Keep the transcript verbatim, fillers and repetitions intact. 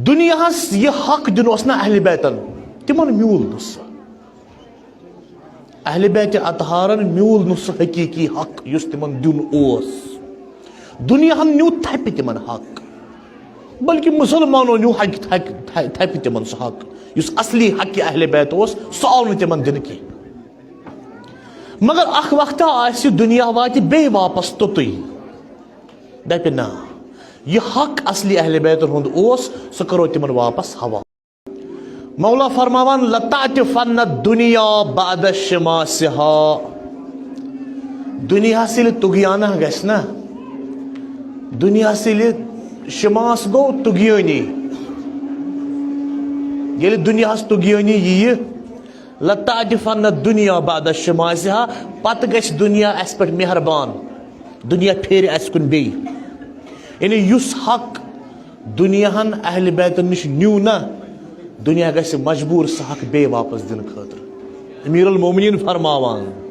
دُنیاہس یہِ حق دیُن اوس نہ اہل بیتن، تِمن میوٗل نہٕ سُہ۔ اہل بیت اطہارن میوٗل نہٕ سُہ حقیٖقی حق یُس تِمن دیُن اوس۔ دُنیاہن نیوٗ تھپہِ تِمن حق، بلکہِ مُسلمانو نیوٗ حق، حق، تھپہِ تِمن سُہ حق یُس اصلی حق اہل بیت اوس، سُہ آو نہٕ تِمن دِنہٕ کینٛہہ۔ مگر اکھ وقتہ آسہِ، دُنیا واتہِ بیٚیہِ واپس توٚتُے، دپہِ نہ، یہِ حق اصلی اہل بیتن ہُنٛد اوس، سُہ کرو تِمن واپس حوالہٕ۔ مولا فرماوان، "لتعطفن الدنیا بعد شماسها"۔ دُنیاہس ییٚلہِ طغیانہ گژھِ نہ، دُنیاہس ییٚلہِ شماس گوٚو طغیٲنی، ییٚلہِ دُنیاہس طغیٲنی یِیہِ، "لتعطفن الدنیا بعد شماسها"، پتہٕ گژھِ دُنیا اسہِ پٮ۪ٹھ مہربان، دُنیا پھیرِ اسہِ کُن بیٚیہِ۔ یعنی یُس حق دُنیاہن اہل بیتن نِش نیوٗ نہ، دُنیا گژھِ مجبوٗر سُہ حق بیٚیہِ واپس دِنہٕ خٲطرٕ۔ امیر المومنین فرماوان،